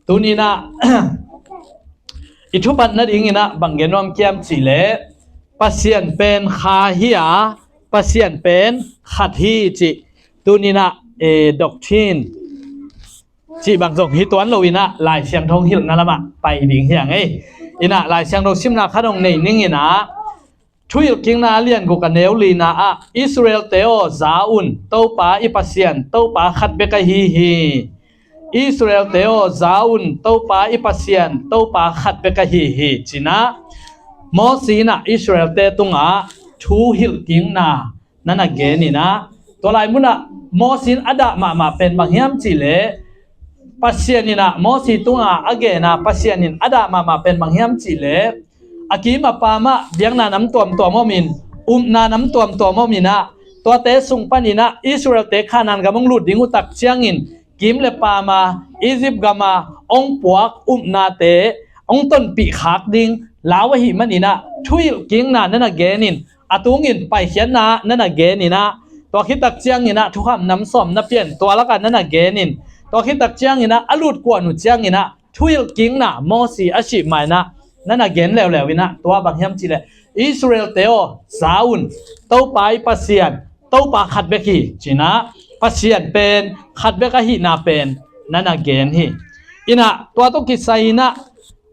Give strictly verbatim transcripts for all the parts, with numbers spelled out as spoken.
Tuninah i thupat nadinginah bang gen nuam kiam cihleh, Pasian pen kha hi a, Pasian pen khat hi cih tuninah, eh, doctrine cih bang zong hi tuan loinah Lai Siangtho hilhna lamah pai ding hi a ngei. Inah Lai Siangtho simna khat hong nei ninginah Thuhilhkikna a lian guk a neu lina ah, Israel-te aw, za un, Topa i Pasian, Topa khat bek ahi hi. Israel-te aw, za un, Topa i Pasian, Topa khat bek ahi hi, cinah Mosi inah Israel-te tungah thuhilhkikna na na geninah, tua lai munah Mosi in a dah mahmah pen bang hiam cihleh, Pasian inah Mosi tungah a gena Pasian in a dah mahmah pen bang hiam cihleh, a kim a pamah biakna nam tuamtuam omin, upna nam tuamtuam ominah, tuate sung paninah Israel-te Kanaan gam hong lut ding uh tak ciangin kim le pama Egypt gama hong puak upnate hong tonpih khak ding lau ahih maninah thuhilhkikna na na genin, a tungin paikhiatna na na geninah, tua khittak cianginah thukham nam sawm na pian tua lakah na na genin, tua khittak cianginah a lut kuan uh cianginah thuhilhkikna Mosi a sih mainah na na gen leuleu inah, tua bang hiam cihleh, Israel-te aw, za un, Topa i Pasian, Topa khat bek hi, cinah Pasian pen khat bek ahihna pen na na gen hi. Inah tua tawh kisai inah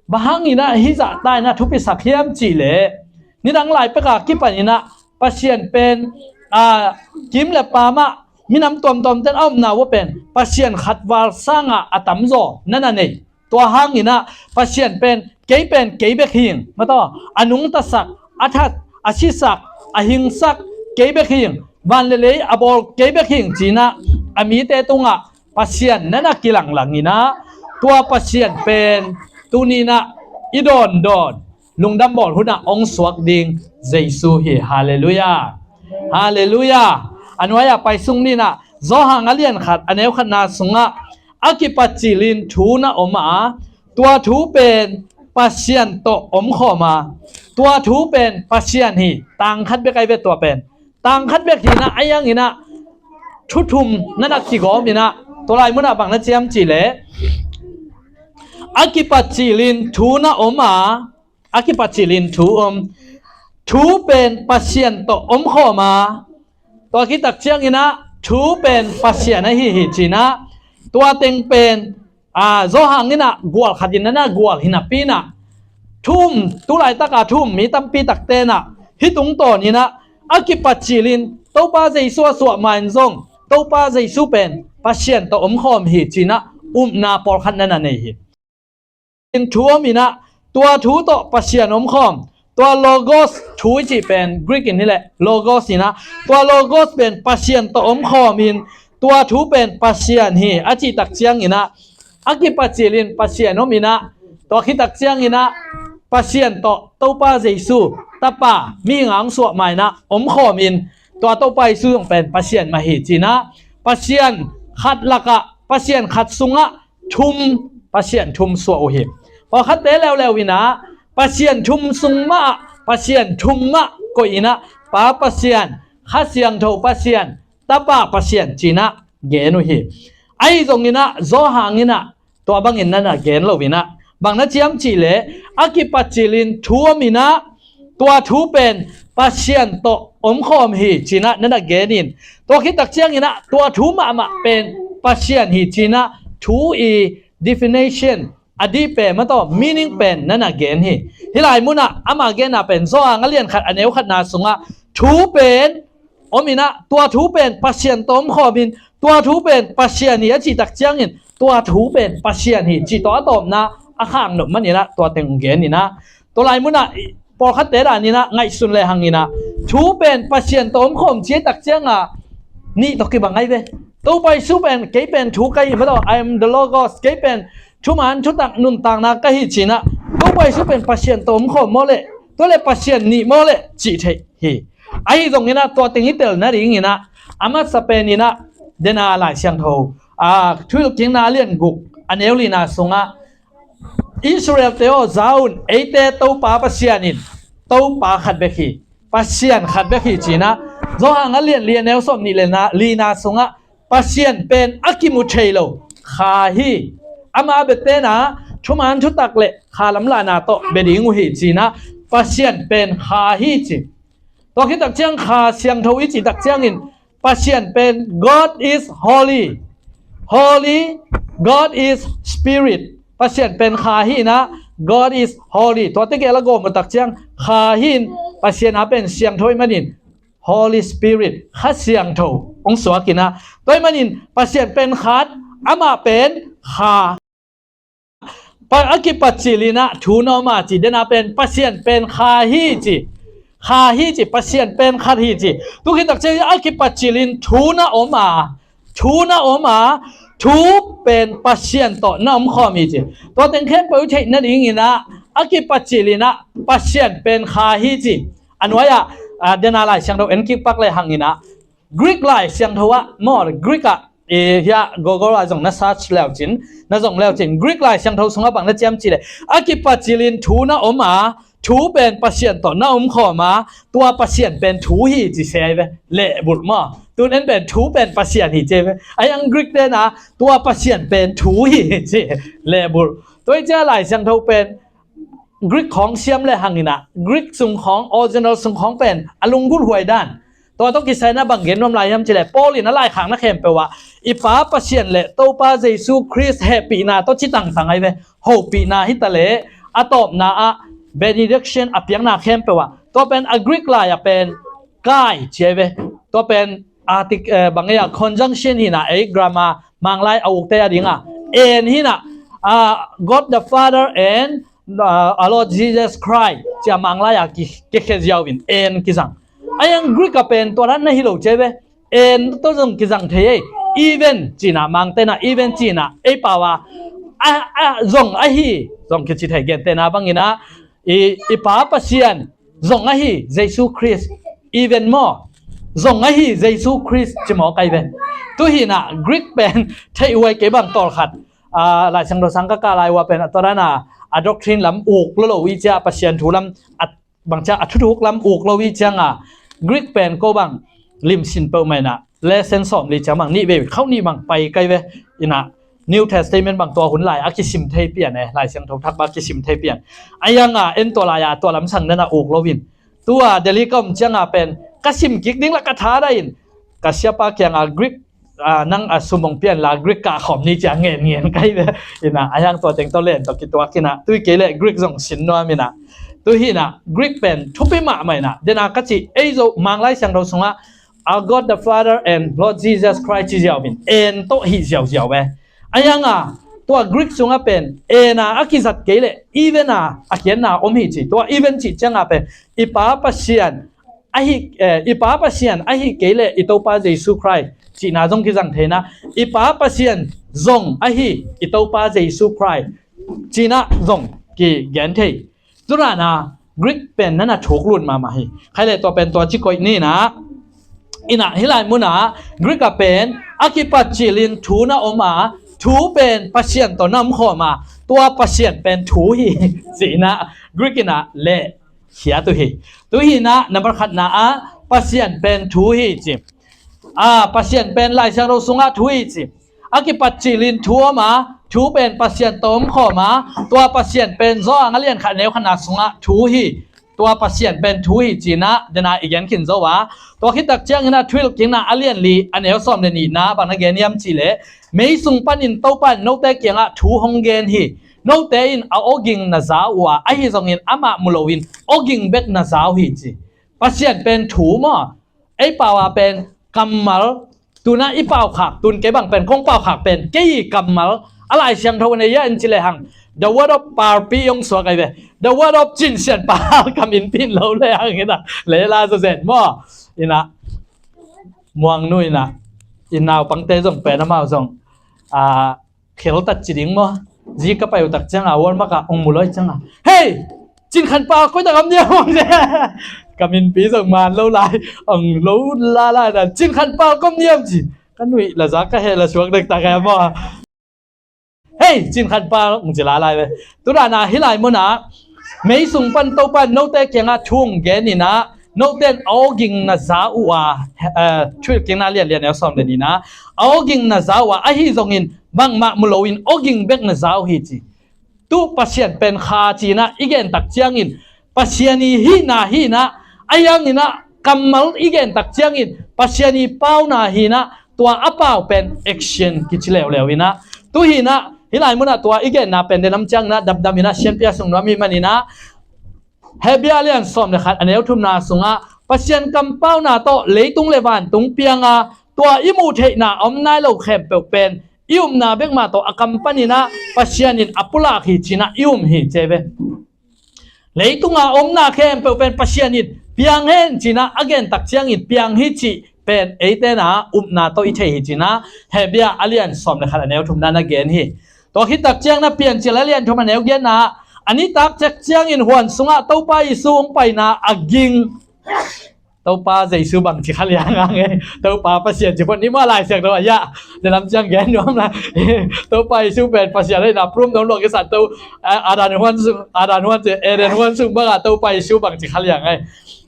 bang hanginah hih zahta inah thupisak hiam cihleh, nidang lai peka kipaninah Pasian pen, a, kim le pamah minam tuamtuamten a omna uh pen Pasian khat val sangah a tamzaw na na nei. Tua hanginah Pasian pen kei pen kei bek hing, mataw, a nungtasak, a that, a sisak, a hingsak kei bek hing, van le lei a bawl kei bek hing, cinah a mite tungah Pasian na na kilanglanginah, tua Pasian pen tuninah i dawndawn lungdam bawl hunah hong suak ding Jesu hi. Halleluiah. Halleluiah. A nuai-ah pai sung ninah, Johan a lian khat a neu khatna sungah, a kipat cilin thu na om a, tua thu pen Pasian tawh omkhawm a, tua thu pen Pasian hi. Tang khat bek ai ve tua pen. Tang khat bek hinah a ianginah thu thum na na kigawminah, tua lai munah bang na ciam cihleh, a kipat cilin thu na om a, a kipat cilin thu om. Thu pen Pasian tawh omkhawm a, tua khittak cianginah thu pen Pasian ahi hi, cinah tua teng pen, a, Johan inah gual khat in na na gual hi napi inah, thu um, tu laitaka thu um mi tampi takte inah hih tungtawninah a kipat cilin Topa Jesu a suah ma in zong Topa Jesu pen Pasian tawh omkhawm hi, cinah upna pawlkhat na na nei hi. In thu ominah, tua thu tawh Pasian omkhawm, tua Logos thu i cih pen Greek in hileh Logos inah, tua Logos pen Pasian tawh omkhawmin, tua thu pen Pasian hi a cihtak cianginah, a kipat cilin Pasian ominah, tua khittak cianginah Pasian tawh Topa Jesu Tapa mihinga hong suah mainah omkhawmin, tua Topa Jesu zong pen Pasian mah hi, cinah Pasian khat lakah, Pasian khat sungah thum, Pasian thum suah uh hi. Pawlkhatte leuleu inah Pasian thum sung mah, Pasian thum mah koih inah, Pa Pasian, Kha Siangtho Pasian, Tapa Pasian cinah gen uh hi. Ahi zonginah Johan inah tua bangin na na gen loinah, bang na ciam cihleh, a kipat cilin thu ominah, tua thu pen Pasian tawh omkhawm hi, cinah na na genin, tua khittak cianginah tua thu mahmah pen Pasian hi, cinah thu i definition, a dih pen, mataw, meaning pen na na gen hi. Hih lai munah ama genna pen Johan a lian khat a neu khatna sungah thu pen ominah, tua thu pen Pasian tawh omkhawmin, tua thu pen Pasian hi a cihtak ciangin, tua thu pen Pasian hi cih tawh a tawpna a khaknop maninah tua teng geninah, tua lai munah pawlkhatte daninah ngaihsun le hanginah, thu pen Pasian tawh omkhawm cihtak cianga nih tawh kibang ai ve. Topa Jesu pen, kei pen thu ka hi, mataw, I am the Logos, kei pen thuman thutak nuntakna ka hi, cinah Topa Jesu pen Pasian tawh omkhawm maw leh, tua leh Pasian nih maw leh cih theih hi. Ahi zonginah tua teng i tel nadinginah, a masa peninah, dena Lai Siangtho, a, Thuhilhkikna a lian guk a neu lina sungah, Israel-te aw, za un, eite Topa Pasian in Topa khat bek hi, Pasian khat bek hi, cinah Johan a lian li a neu sawm nih le na, lina sungah, Pasian pen a kimu thei lo kha hi, Ama bia tenah thuman thutak le kha lamlahna tawh bia ding uh hi cinah Pasian pen kha hi ci. Tua khit takciang Kha Siangtho i cih takciangin Pasian pen God is holy. Holy, God is spirit. Pasian pen kha hi inah God is holy. Tuate gel a gawm uh takciang kha hi in Pasian a pen siangtho i manin Holy Spirit, Kha Siangtho hong suak inah tua i manin Pasian pen khat, amah pen kha. Pa, a kipat cilinah thu na om a ci dena pen Pasian pen kha hi ci. Kha hi ci, Pasian pen khat hi ci. Tu khit takciang a kipat cilin thu na om a, thu na om a, thu pen Pasian tawh na omkhawm hi ci. Tua teng khempeuh i theih nadinginah a kipat cilinah Pasian pen kha hi ci. A nuai-ah, a, dena Lai Siangtho en kik pak le hanginah Greek Lai Siangtho ah maw, Greek ah, e, hiah Google ah zong na search leucin, na zong leucin Greek Lai Siangtho sungah bang na ciam cih leh a kipat cilin thu na om a, thu pen Pasian tawh na omkhawm a, tua Pasian pen thu hi ci se ai ve. Lehbulh maw? Tun en pen thu pen Pasian hi ci ai ve. Ai ang Greek tena tua Pasian pen thu hi ci. Lehbulh. Tua i cia Lai Siangtho pen Greek khawng siam le hanginah Greek sung khawng, original sung khawng pen a lunggulh huai dan. Tua tawh kisai na bang gen nuam lai hiam cileh Paul in a laikhakna khempeuh ah i Pa Pasian le Topa Jesu Khrist hehpihna tawh ci tangtang ai ve. Hopihna hi ta leh a tawpna ah benediction a piakna khempeuh ah tua pen a Greek lai ah pen kai ci ai ve. Tua pen artic, eh, bang ei ah conjunction hinah ei grammar Manglai a ukte a dingah en hinah, ah, God the Father and, ah, our Lord Jesus Christ cia Manglai a ki, kikhia ziau in en kizang. Ai ang Greek a pen tua dan na hi lo ci ai ve. En tawh zong kizang thei ei. Even cinah Mangte na even cinah ei pau a, a, a, zong ahi zong kici thei, gentehna banginah i, i Pa Pasian zong ahi Jesu Khrist, even maw, zong ahi Jesu Khrist ci maw kai ve. Tu hinah Greek pen theih huai kei bang tawlkhat, ah, Lai Siangtho sang ka kah lai uh a pen a tua dana a doctrine lam uk lo lo i cia Pasian thu lam a bang cia a thuthuk lam uk lo i cianga Greek pen ko bang limsin peuh mah inah lesson sawmli ciang bang nih vei khauh nih bang pai kai ve. Inah New Testament bang tua hun lai a kisim thei pian e, Lai Siangtho thak bang a kisim thei pian. A ianga en tua lai-a tua lamsang nana uk loin tua Delhi ka om cianga pen ka sim kik ding la ka tha dah in ka siapa kianga Greek, ah, nang a sumong pian la Greek kah khawm ni cia ngen ngen kai ve. Inah a iang tua teng tawh len tawh kituak inah tui kei leh Greek zong sin nuam inah tu hinah Greek pen thupi mahmah inah dena ka cih ei zo Manglai Siangtho sungah Our God the Father and Lord Jesus Christ ci ziau in en tawh hi ziauziau e. A ianga tua Greek sungah pen ena a kizat kei leh even a a khiatna om hi ci. Tua even cih cianga pen i Pa Pasian ahi, eh, i Pa Pasian ahi kei leh i Topa Jesu Khrist cihna zong kizang theina, i Pa Pasian zong ahi i Topa Jesu Khrist cihna zong kigen thei. Tunana Greek pen nana thuk lut mahmah hi. Khaile tua pen tua ci koih nina. Inah hih lai munah Greek a pen a kipat cilin thu na om a, thu pen Pasian tawh na omkhawm a, tua Pasian pen thu hi. Cihna Greek inah leh khiat uh hi. Tu hinah nambar khatna ah Pasian pen thu hi ci. A, Pasian pen Lai Siangtho sungah thu hi ci. A kipat cilin thu om a, thu pen Pasian tawh omkhawm a, tua Pasian pen Johan a lian khat neu khatna sungah thu hi. Tua Pasian pen thu hi cinah dena i gen khin zo a. Tua khit tak ciangin a thuhilh kikna a lian li a neu sawm le nihna bang na gen hiam cihleh, mei sung panin Topa in note kiangah thu hong gen hi. Note in a awging na za uh a, ahi zongin amah mu loin awging bek na za uh hi ci. Pasian pen thu maw? Ei pau a pen kammal, tuna i pau khak, tun kei bang pen kong pau khak pen kei kammal a Lai Siangtho nei a en ci lehang the word of power pi hong suak ai ve. The word of Cin Sian Pau kam in pin lo lehang inah lela zazen maw? Inah Muang nu inah i naupangte zong pen amau zong, ah, kheltat ci ding maw? Zi ka pai uh tak cianga Walmart ah ong mu loi cianga, "Hei! Cin Khan Pau koi tak om diam?" Ka minpi zong man lo lai, ong lo la lai dan, "Cin Khan Pau kom diam?" ci. Ka nuih la za ka heh la suak dektak e maw? "Hei! Cin Khan Pau," ong ci la lai ve. Tudana hih lai munah mei sung pan Topa in note kiangah thu ong gen inah Note in a awging na za uh a, eh, Thuhilhkikna lianlian neu sawm le nihna, a awging na za uh a, ahi zongin bangmah mu loin awging bek na za uh hi ci. Tu Pasian pen kha ci-in ah i gen tak ciangin Pasian i hihna hi-in ah, a hiangin ah kammal i gen tak ciangin Pasian i pauna hi-in ah, tua a pau pen action kici leuleu in ah. Tu hi-in ah hih lai munah tua i genna pen delam ciangin ah damdam in ah sianpi a sung nuam i hih manin ah Hebru a lian sawm le khat a neu thumna sungah Pasian kampauna tawh leitung le vantung piang a, tua i muh theihna a om nai lo khempeuh pen i upna bek mah tawh a kam panin ah Pasian in a pulak hi ci-in ah i um hi ci ve. Leitunga omna khempeuh pen Pasian in piang hen ci-in ah a gen tak ciangin piang hi cih pen eite in ah upna tawh i thei hi ci-in ah Hebru a lian sawm le khat a neu thumna na gen hi. Tua khit tak ciangin ah Piancil a lian thum a neu giatna ah, a nitak ciangin huan sungah Topa Jesu hong paina a ging. Topa Jesu bangci kha liang a nge. Topa Pasian ci phot ni maw, Lai Siangtho ah, ya. Delam ciang gen nuam la. Topa Jesu pen Pasian ahihna proof dong lo kisat to. A, Adam huan sung, Adam huan ci, Eden huan sung bangah Topa Jesu bangci kha liang a.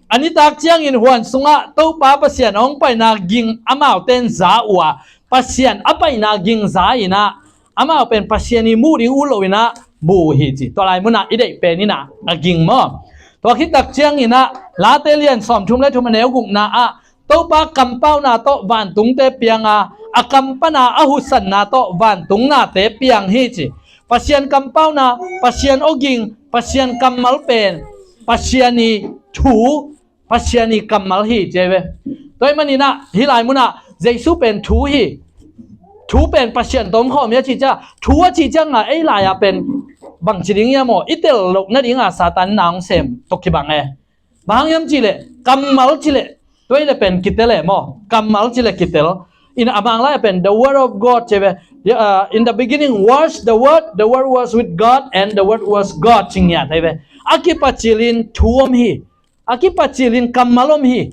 A nitak ciangin huan sungah Topa Pasian hong paina ging amaute in za uh a, Pasian a paina ging za in ah, amau pen Pasian i muh ding ut lo in ah bu uh hi ci. Tua lai munah i deih pen in ah a ging maw. Tua khit tak ciangin ah Late lian sawm thum le thum a neu gukna ah Topa kampauna tawh vantungte piang a, a kam pana a hutsanna tawh vantung nate piang hi ci. Pasian kampauna, Pasian awging, Pasian kammal pen Pasian i thu, Pasian i kammal hi ci ve. Tua ahih manin ah hih lai munah Jesu pen thu hi. Thu pen Pasian tawh om khawm hi a cih ciang, thu a cih ciangah ei lai-ah pen bangci ding hiam aw, i tel loh nadingah Satan in na hong sem tawh kibang e. Bang hang hiam cih leh kammal cih leh, tua hi leh pen kitel e maw, kammal cih leh kitel. In a Manglai ah pen the word of God ci ve. Ya, uh, in the beginning was the word, the word was with God, and the word was God ci ngiat hi ve. A kipacilin thu om hi. A kipacilin kammal om hi.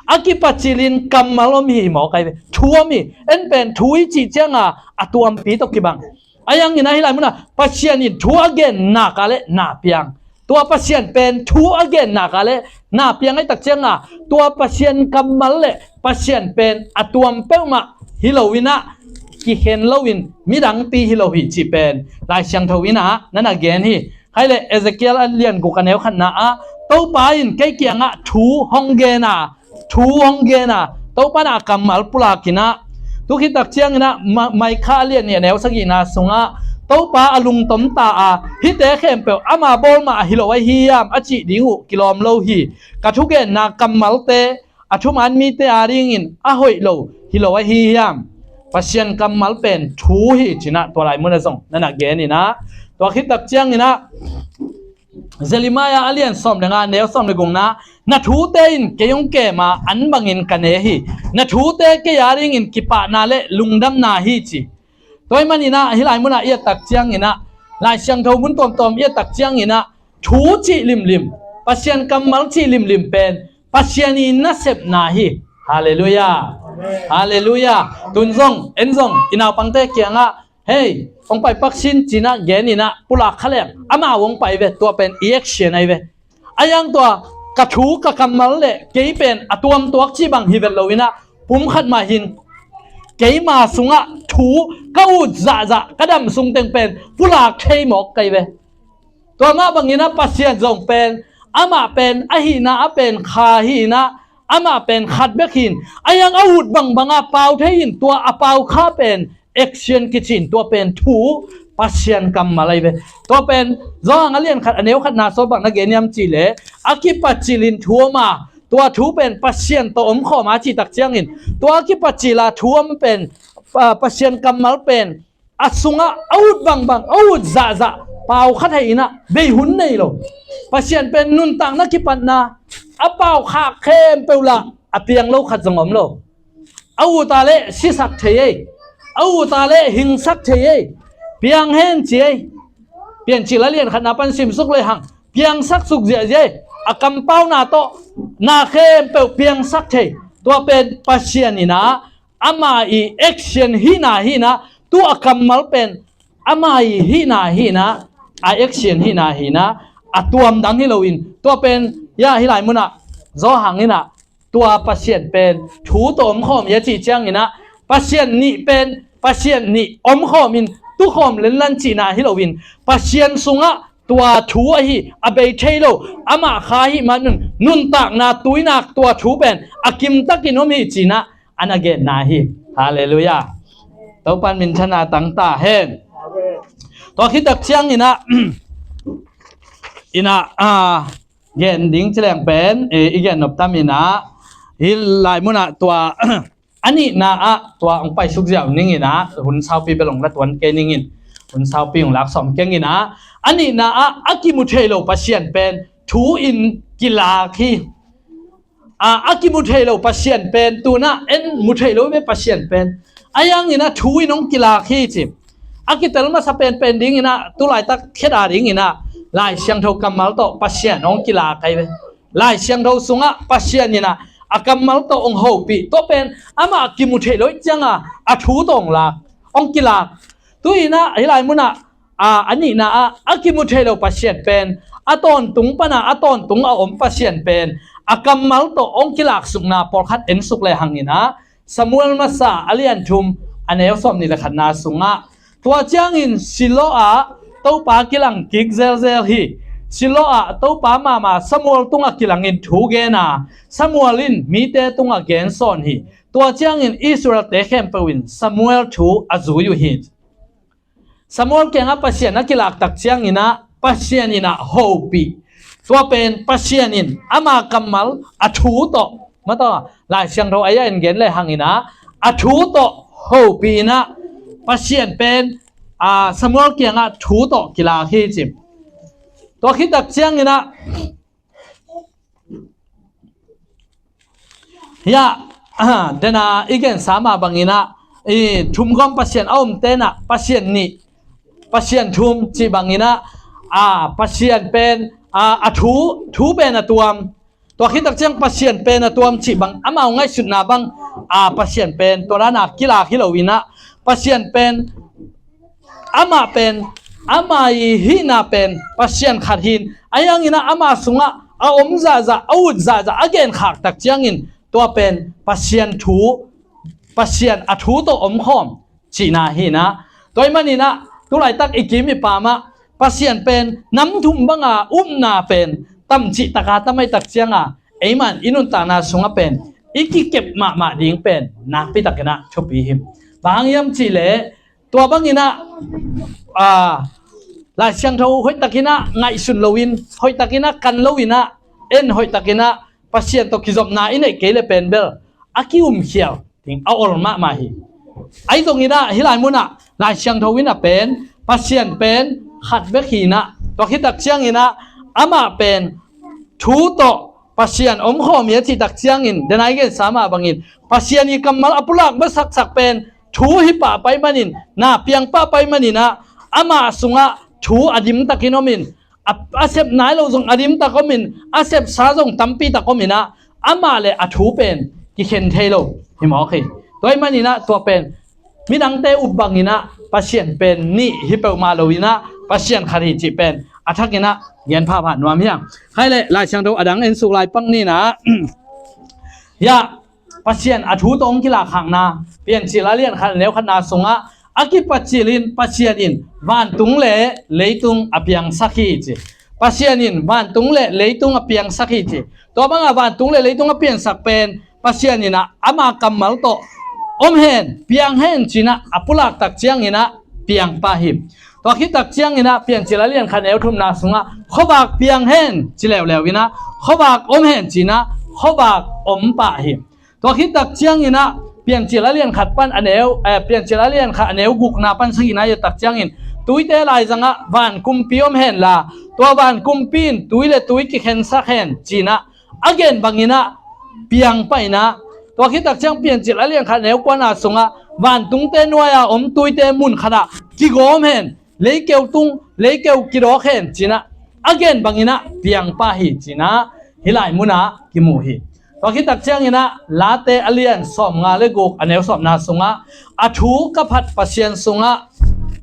A kipacilin kammal om hi maw kai ve. Thu om hi. En pen thu i cih cianga a tuampi tawh kibang. A hiangin ah hih lai munah Pasian in thu a gen nak a leh na piang. Tua Pasian pen thu a gen nak a leh na piang ahih tak cianga tua Pasian kammal le Pasian pen a tuam peuhmah hi lo in ah kikhen loin midangpi hi lo hi cih pen Lai Siangtho in ah na na gen hi. Khai le Ezekiel a lian guk a neu khatna ah Topa in kei kiangah thu hong gen a, thu hong gen a, Topa in a kammal pulak in ah, tu khit tak ciangin ah Ma-, Maikha a lian nih a neu sagihna sungah Topa a lungtom ta a, hihte khempeuh ama bawl mah hi lo ahi hiam a cih ding uh kilawm lo hi. Ka thugenna kammalte a thuman mite a dingin a hoih lo hi lo ahi hiam? Pasian kammal pen thu hi ci-in ah tua lai munah zong na na gen in ah, tua khit tak ciangin ah Jeremiah a lian sawm le nga neu sawm le gukna, na thute in kei hong kem a, an bangin ka ne hi. Na thute kei a dingin kipahna le lungdamna hi ci. Tua ahih manin ah hih lai munah i et tak ciangin ah, Lai Siangtho mun tuamtuam i et tak ciangin ah, thu cih limlim, Pasian kammal cih limlim pen Pasian i nasepna hi. Halleluiah. Halleluiah. Tun zong, en zong i naupangte kiangah, hei, hong pai pak sin ci-in ah gen in ah pulak kha leng, amau hong pai ve, tua pen i action ahi ve. A hiang tua ka thu ka kammal le kei pen a tuamtuak cih bang hi vet lo in ah, pumkhat mah hin keima sungah thu ka ut zahzah ka dam sung teng pen pulak thei mawk kai ve. Tua mah bangin ah Pasian zong pen, amah pen a hihna a pen kha hi in ah, amah pen khat bek hi in, a hiang a ut bangbang a pau thei in, tua a pau kha pen action kici in, tua pen thu, Pasian kammal ahi ve. Tua pen Johan a lian khat a neu khatna sungah bang na gen hiam cih leh, a kipacilin thu om a, tua thu pen Pasian tawh om khawm a cih tak ciangin, tua a kipacil a thu om pen, ah, Pasian kammal pen a sungah a ut bangbang, a ut zahzah pau kha thei in ah bei hun nei lo. Pasian pen nuntakna kipatna a pau khak khempeuh lah a piang lo khat zong om lo. A ut a leh sisak thei ei. A ut a leh hingsak thei ei. Piang hen ci ei. Piancil a lian khatna pan simsuk lehang piangsak suk ziahziah ei. A kampauna tawh na khempeuh piangsak thei. Tua pen Pasian in ah ama i action hihna hi in ah, tu a kammal pen ama i hihna hi in ah, a action hihna hi in ah, a tuam dang hi lo in, tua pen, ya, hih lai munah Zo hang inah tua Pasian pen thu tawh omkhawm hi a cih ciang inah Pasian nih pen Pasian nih omkhawm in tukhawm lenlan cihna hi loin Pasian sungah tua thu ahi a bei thei lo, amah kha ahi manun nuntakna tuinak tua thu pen a kimtakin om hi cinah an a genna hi. Halleluiah. Topan minthanna tangta hen. Tua khitak ciang inah inah a gen ding cileng pen i gen noptam inah hi lai munah tua a nihna ah tua hong paisuk ziau ning inah hun saupi bel hong latuan kei ningin hun saupi hong lak sawm keng inah a nihna ah a kimu thei lo Pasian pen thu in kilak hi. A, a kimu thei lo Pasian pen tunah en mu thei lo ve Pasian pen a hiang inah thu in hong kilak hi ci. A kitel masa penpen ding inah tulaitak kheta ding inah Lai Siangtho kammal tawh Pasian hong kilak ahi ve. Lai Siangtho sungah Pasian inah a kammal tawh hong hopih tua pen amah kimu thei lo cianga a thu tawh hong lak hong kilak. Tu inah hi lai munah a, a nihna ah a kimu thei lo Pasian pen a tawntung pana a tawntung a om Pasian pen a kammal tawh hong kilaksukna pawlkhat ensuk le hang inah Samuel masa a lian thum a neu sawm nih le khatna sungah tua ciangin Silo ah Topa kilang kik zelzel hi. Silo ah Topa mama Samuel tungah kilangin thu gena Samuel in mite tungah gensawn hi. Tua ciangin Israelte khempeuh in Samuel thu a zui uh hi. Samuel kiangah Pasian a kilaktak cianginah Pasian inah hopih. Tua pen Pasian in ama kammal a thu tawh mataw Lai Siangtho a ia in gen le hanginah a thu tawh hopih inah Pasian pen a Samuel kiangah thu tawh kilak hi ci. Tua khitak cianginah hiah dena i gensa mah banginah i thumgawm Pasian a om tenah Pasian nih Pasian thum cih banginah a Pasian pen a, a thu thu pen a tuam. Tua khitak ciang Pasian pen a tuam cih bang amau ngaihsutna bang a Pasian pen tua dana kilak hi lo inah Pasian pen amah pen ama i hihna pen Pasian khat hin a hiang inah ama sungah a om zahzah a ut zahzah a genkhaktak ciangin tua pen Pasian thu Pasian a thu tawh omkhawm cihna hi inah tua i maninah tulaitak i kim i pamah Pasian pen nam thum banga upna pen tam cihtaka tam aitak cianga eiman i nuntakna sungah pen i kikep mahmah ding pen nakpitakinah thupi hi. Bang hang hiam cihleh tua banginah a Lai Siangtho hoihtakinah ngaihsun loin hoihtakinah kan loinah en hoihtakinah Pasian tawh kizopna i neih kei le pen bel a kiumkhial ding a ol mahmah hi. Ahi zonginah hi lai munah Lai Siangtho inah pen Pasian pen khat bek hi inah tua khitak cianginah amah pen thu tawh Pasian omkhawm hi a cihtak ciangin dena i gensa mah bangin Pasian i kammal a pulak besaksak pen thu hi pahpai manin na piang pahpai maninah amah sungah thu a dimtakin omin a, a sep nai lo zong a dimtak omin a sepsa zong tampitak ominah amah le a thu pen kikhen thei lo hi mawk hi. Tua i maninah tua pen midangte up banginah Pasian pen nih hi peuhmah loinah Pasian khat hi cih pen a thakinah gen phaphat nuam hiang. Khai le Lai Siangtho a dang ensuk lai pak ninah hiah Pasian a thu tawh hong kilakhakna Piancil a lian khat a neu khatna sungah a kipacilin Pasian in vantung le leitung a piangsak hi ci. Pasian in vantung le leitung a piangsak hi ci. Tua bangah vantung le leitung a piangsak pen Pasian inah ama kammal tawh om hen piang hen cinah a pulaktak cianginah piangpa hi. Tua khitak cianginah Piancil a lian khat neu thumna sungah khuavak piang hen ci leuleu inah khuavak om hen cinah khuavak om pah hi. Tua khitak cianginah Piancil a lian khat pan a neu eh, Piancil a lian khat a neu gukna pan sagihna i et tak ciangin tuite laizangah van kumpi om henla tua van kumpi in tui le tui kikhensak hen cinah a gen banginah piang pah inah tua khitak ciang Piancil a lian khat a neu kuana sungah vantungte nuai-a om tuite mun khatah kigawm hen leikeu tung leikeu kidawk hen cinah a gen banginah piang pah hi cinah hi lai munah kimu hi. Tua khitak cianginah Late a lian sawmnga le guk a neu sawmna sungah a thu ka phat Pasian sungah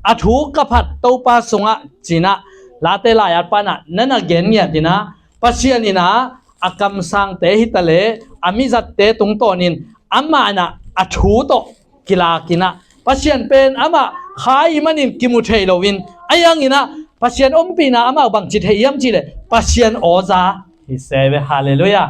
a thu ka phat Topa sungah cinah Late lai-at panah na na gen ngiat inah Pasian inah a kamsangte hi ta le a mizatte tungtawnin amah in ah a thu tawh kilakin ah Pasian pen amah kha ahih manin kimu thei loin ahi hangin ah Pasian ompihna amah bangci thei hiam cih leh Pasian aw za hi se ve. Halleluiah.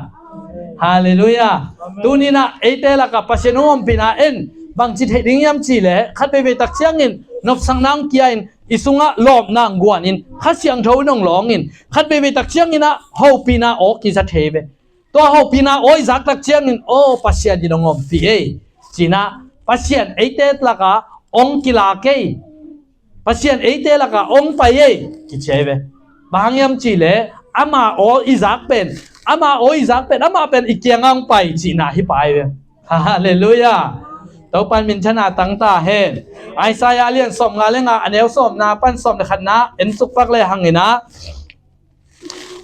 Halleluiah. Tuni in ah eite lakah Pasian hong ompihna en bangci theih ding hiam cih leh khat veivei tak ciangin nopsakna hong kia in i sungah lawpna hong guanin Kha Siangtho in hong lawngin khat veivei tak ciangin ah hopihna aw kiza thei ve. Tua hopihna aw i zak tak ciangin aw Pasian in hong ompih ei ci-in ah Pasian eite lakah hong kilak ei. Pasian eite lakah hong pai ei kici ei ve. Bang hang hiam cih leh ama aw i zak pen, ama aw i zak pen amah pen i kiangah hong pai cihna hi pah ei ve. Halleluiah. Topa in minthanna tang ta hen. Isaiah a lian sawmnga le nga a neu sawmna pan sawm le khatna en suk pak le hangin ah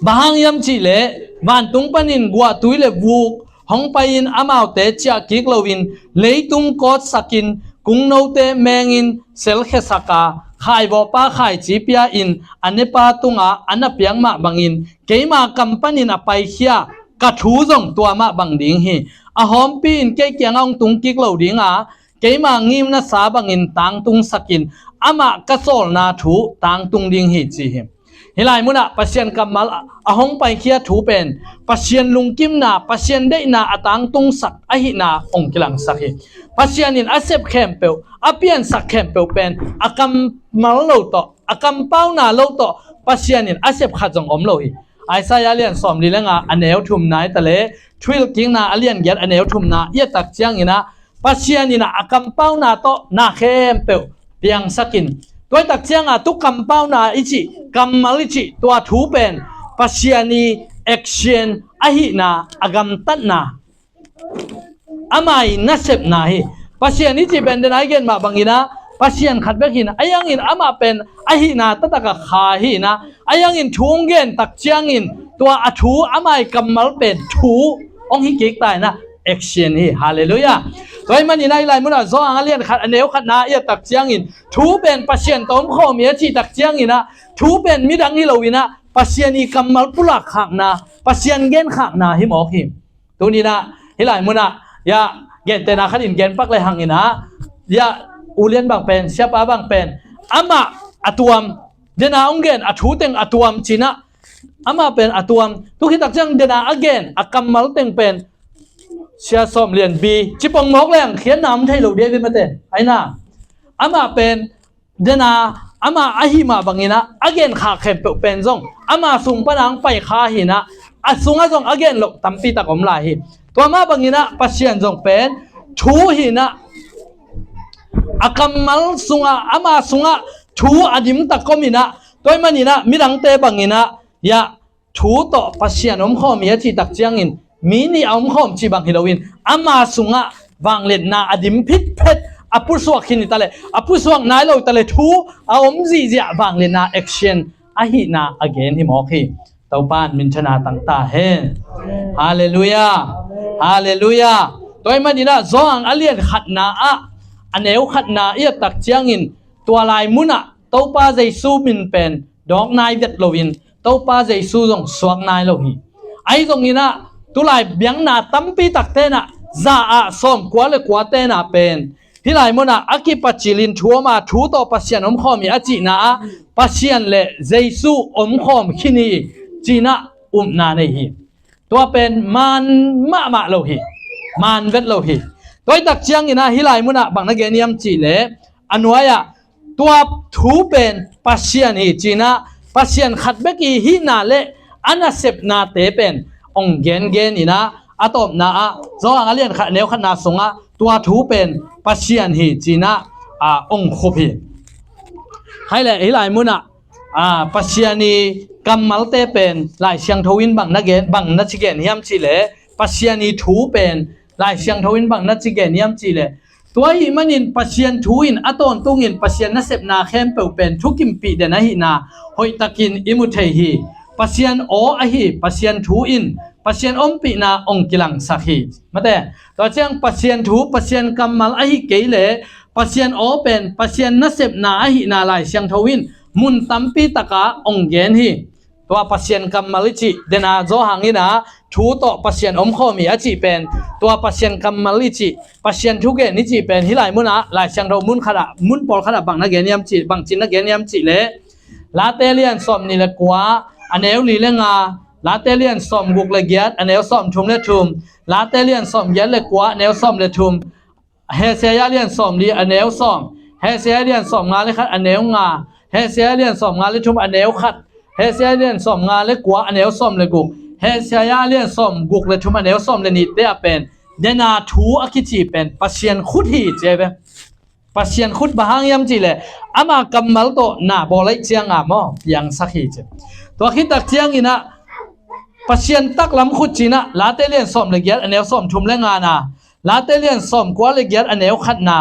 Bang hang hiam cih leh vantung panin guahtui le vuk hong pai-in amaute ciah kik loin leitung kawtsakin kungnote mengin selkhiasak a khaivawhpa khaici pia-in a nepa tungah a na piak mah bangin keima kam panin a paikhia ka thu zong tua mah bang ding hi. A hawmpi in kei kiangah hong tung kik lo ding a keima ngimnasa bangin tangtungsakin amah ka sawlna thu tangtung ding hi ci hi. Hih lai munah Pasian kammal a hong paikhia thu pen Pasian lungkimna, Pasian deihna a tangtungsak ahihna hong kilangsak hi. Pasian in a sep khempeuh, a piansak khempeuh pen a kammal lo tawh, a kampauna lo tawh Pasian in a sep khat zong om lo hi. Isaiah a lian sawmli le nga a neu thumna hi ta le Thuhilhkikna a lian giat a neu thumna i et tak ciangin ah Pasian in ah a kampauna tawh na khempeuh piangsakin tua hi tak ciangah tu kampauna i cih, kammal i cih tua thu pen Pasian i action ahihna, a gamtatna, ama i nasepna hi. Pasian i cih pen den a i gen mah bangin ah Pasian khat bek hi-in ah ahi hangin amah pen ahihna taktak a kha hi-in ah ahi hangin thu hong gen tak ciangin tua a thu ama i kammal pen thu hong hi kik ta in ah action hi. Halleluiah. Tua ahih manin ah hih lai munah Johan a lian khat a neu khatna i et tak ciangin thu pen Pasian tawh om khawm hi a cih tak ciangin ah thu pen midang hi loin ah Pasian i kammal pulak khakna, Pasian gen khakna hi mawk hi. Tuni in ah hih lai munah ya gentehna khat in gen pak le hangin ah ya ulian bang pen, siapa bang pen amah a tuam, den a hong gen a thu teng a tuam ci-in ah amah pen a tuam. Tu khit tak ciang den a a gen a kammal teng pen sia sawm lian bi cipong mawk leng khiatna om thei lo ding hi ve mate. Ahi na amah pen den a amah ahi mah bangin ah a gen khak khempeuh pen zong ama sung pan a hong pai kha hi-in ah a sungah zong a gen loh tampi tak om lai hi. Tua mah bangin ah Pasian zong pen thu hi-in ah a kammal sungah, ama sungah thu a dim tak om in ah tua ahih manin ah midangte bangin ah ya thu tawh Pasian om khawm hi a cih tak ciangin mi nih a om khawm cih bang hi loin ama sungah vangliatna a dim phitphet a pusuak khin hi ta le a pusuak nai lo hi ta le thu a om zihziah vangliatna action ahihna a gen hi mawk hi. Topa in minthanna tang ta hen. Halleluiah. Halleluiah. Tua ahih manin ah Johan a lian khatna ah a neu khatna i et tak ciangin tua lai munah Topa Jesu min pen dawk nai vet loin Topa Jesu zong suak nai lo hi. Ahi zongin ah tulai biakna tampi takte in ah za ah sawmkua le kuate in ah pen hih lai munah a kipacilin thu om a thu tawh Pasian om khawm hi a cihna ah Pasian le Jesu om khawm khin hi ci-in ah upna nei hi. Tua pen maan mahmah lo hi. Maan vet lo hi. Tua hi tak ciangin ah hih lai munah bang na gen hiam cih leh a nuai-ah tua thu pen Pasian hi ci-in ah Pasian khat bek i hihna le a nasepnate pen hong gengen in ah a tawpna ah Johan a lian khat neu khatna sungah tua thu pen Pasian hi ci-in ah hong khup hi. Hai le hih lai munah Pasian i kammalte pen Lai Siangtho in bang na gen, bang na ci gen hiam cih leh Pasian i thu pen Lai Siangtho in bang na ci gen hiam cih leh tua ahih manin Pasian thu in a tawntungin Pasian nasepna khempeuh pen thukimpih den ahihna hoihtakin i mu thei hi. Pasian aw ahi Pasian thu in Pasian ompihna hong kilangsak hi. Mate, tua ciang Pasian thu, Pasian kammal ahi kei leh Pasian aw pen Pasian nasepna ahihna Lai Siangtho in mun tampi takah hong gen hi. Tua Pasian kammal i cih, dena Johan in ah thu tawh Pasian omkhawm hi a cih pen, tua Pasian kammal i cih, Pasian thugen i cih pen hih lai munah Lai Siangtho mun khatah, mun pawlkhatah bang na gen hiam cih, bang cin na gen hiam cih leh, Late lian sawm nih le kua, a neu li le nga, Late lian sawm guk le giat, a neu sawm thum le thum, Late lian sawm giat le kua, a neu sawm le thum, Heseia lian sawm li a neu sawm, Heseia lian sawm nga le khat a neu nga, Heseia lian sawm nga le thum a neu khat, Heseia lian sawm nga le kua a neu sawm le guk, Heseia lian sawm guk le thum a neu sawm le nihte ah pen, dena thu a kici pen Pasian khut hi ci ve. Pasian khut bang hang hiam cih leh, ama kammal tawh na bawl ahih cianga maw, piangsak hi ci. Tua khit tak ciangin ah Pasian taklam khut ci-in ah Late lian sawm le giat a neu sawm thum le nga na, Late lian sawm kua le giat a neu khat na,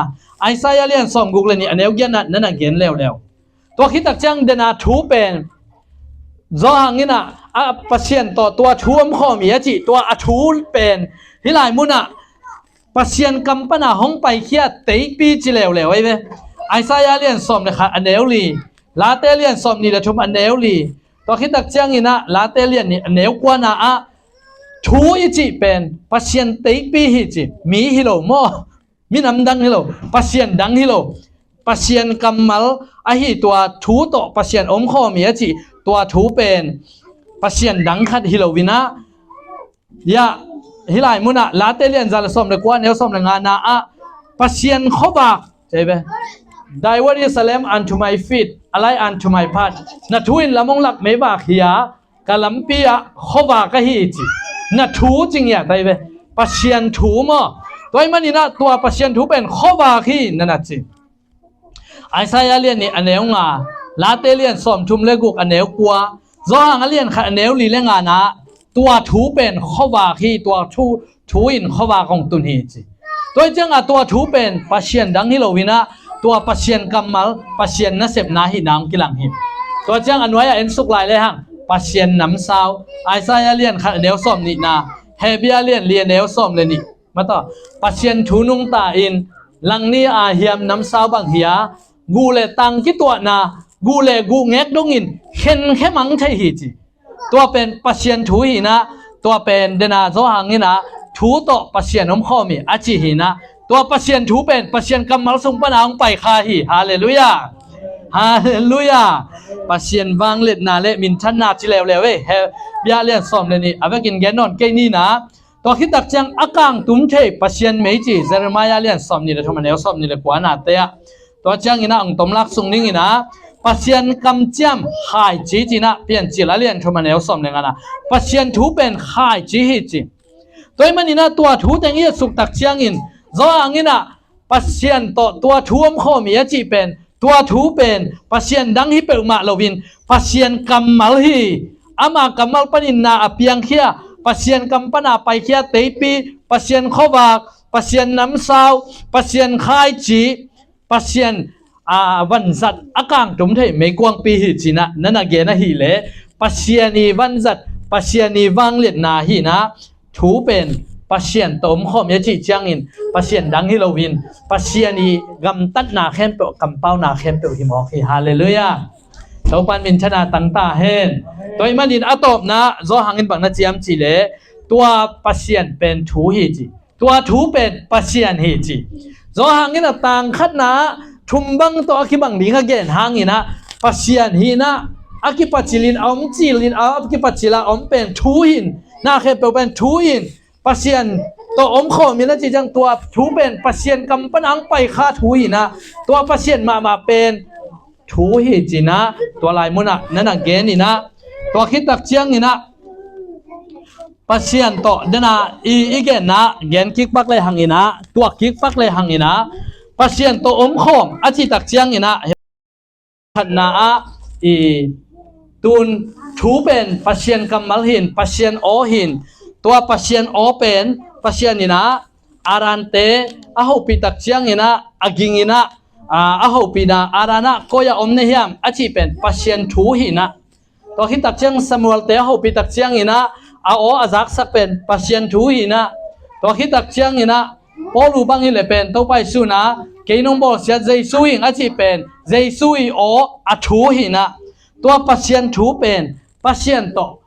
Isaiah lian sawm guk le nih a neu giat na, na na gen leuleu. Tua khit tak ciang dena thu pen Johan in ah, a, Pasian tawh tua thu omkhawm hi a cih, tua a thu pen hih lai munah Pasian kam pana hong paikhia teipi ci leuleu ahi ve. Isaiah lian sawm le khat a neu li, Late lian sawm nih le thum a neu li, tua khit tak ciangin ah Late lian nih a neu kua na ah, thu i cih pen Pasian teipi hi ci, mi hi lo maw, minam dang hi lo, Pasian dang hi lo, Pasian kammal ahi tua thu tawh Pasian omkhawm hi a cih, tua thu pen Pasian dang khat hi lo in ah, ya, hih lai munah Late lian za le sawm le kua neu sawm le nga na ah, Pasian khuavak ci ve. Thy word is a lamp unto my feet, a light unto my path. Na thu in lam hong lak meivak hi a, ka lampi ah khuavak ahi ci. Na thu ci ngiat ahi ve. Pasian thu maw. Tua ahih manin ah tua Pasian thu pen khuavak hi na na ci. Isaiah lian nih a neu nga, Late lian sawm thum le guk a neu kua, Johan a lian khat a neu li le nga na, tua thu pen khuavak hi, tua thu, thu in khuavak hong tun hi ci. Tua hi ciangah tua thu pen Pasian dang hi lo in ah, tua Pasian kammal, Pasian nasepna hihna hong kilang hi. Tua ciang a nuai-ah en suk lai lehang, Pasian namsau, Isaiah lian khat a neu sawm nih na, Hebru lian li a neu sawm le nih. Mataw, Pasian thu nungta in, langni a hiam namsau bang hi a, guh le tang kituahna, guh le guh ngek dongin khenkhe mang thei hi ci. Tua pen Pasian thu hi in ah, tua pen dena Johan in ah thu tawh Pasian omkhawm hi a ci hi in ah, tua Pasian thu pen Pasian kammal sung pana hong paikha hi. Halleluiah. Halleluiah. Pasian vangliatna le minthanna ci leuleu ei. Hebru lian sawm le nih a vekin gen nawn kei ni na. Tua khit tak ciang a kangtum thei Pasian mei ci, Jeremiah lian sawm nih le thum a neu sawm nih le kua nate ah. Tua ciangin ah hong tomlak sung dingin ah, Pasian kamciam khaici ci-in ah Piancil a lian thum a neu sawm le nga na, Pasian thu pen khaici hi ci. Tua ahih manin ah tua thu teng i et suk tak ciangin, Johan in ah Pasian tawh tua thu omkhawm hi a cih pen, tua thu pen Pasian dang hi peuhmah loin Pasian kammal hi. Ama kammal panin na a piangkhia, Pasian kam pana paikhia teipi, Pasian khuavak, Pasian namsau, Pasian khaici, Pasian, a, vanzat a kangtum thei meikuangpi hi ci-in ah na na gen ahih leh, Pasian i vanzat, Pasian i vangliatna hi in ah, thu pen Pasian tawh omkhawm hi a cih ciangin, Pasian dang hi loin, Pasian i gamtatna khempeuh, kampauna khempeuh hi mawk hi. Halleluiah. Topa'n minthanna tang ta hen. Tua ahih manin a tawpna Johan in bang na ci hiam cih leh, tua Pasian pen thu hi ci. Tua thu pen Pasian hi ci. Johan in a tang khatna ah thum bang tawh a kibang ding a gen hangin ah, Pasian hi in ah, a kipacilin a om cilin a kipacil a om pen thu hi in, na khempeuh pen thu hi in, Pasian tawh omkhawm hi in a cih ciang tua thu pen Pasian kam pana hong paikha thu hi in ah, tua Pasian mahmah pen thu hi ci-in ah, tua lai munah na na gen in ah, tua khit tak ciangin ah Pasian tawh dena i, i genna gen kik pak le hangin ah, tuak kik pak le hangin ah, Pasian tawh omkhawm a cih tak ciangin ah, khatna ah i tun thu pen Pasian kammal hi in, Pasian aw hi in, tua Pasian aw pen Pasian in ah Adamte a hopih tak ciangin ah, a ging in ah, a, a hopihna Adam ah koi ah om na hiam a cih pen Pasian thu hi in ah. Tua khit tak ciang Samuelte a hopih tak ciangin ah, a aw a zaksak pen Pasian thu hi in ah. Tua khit tak ciangin ah, Paul bang hi leh pen Topa Jesu in ah, kei nong bawlsiat Jesu hi ing a cih pen Jesu i aw a thu hi in ah. Tua Pasian thu pen Pasian tawh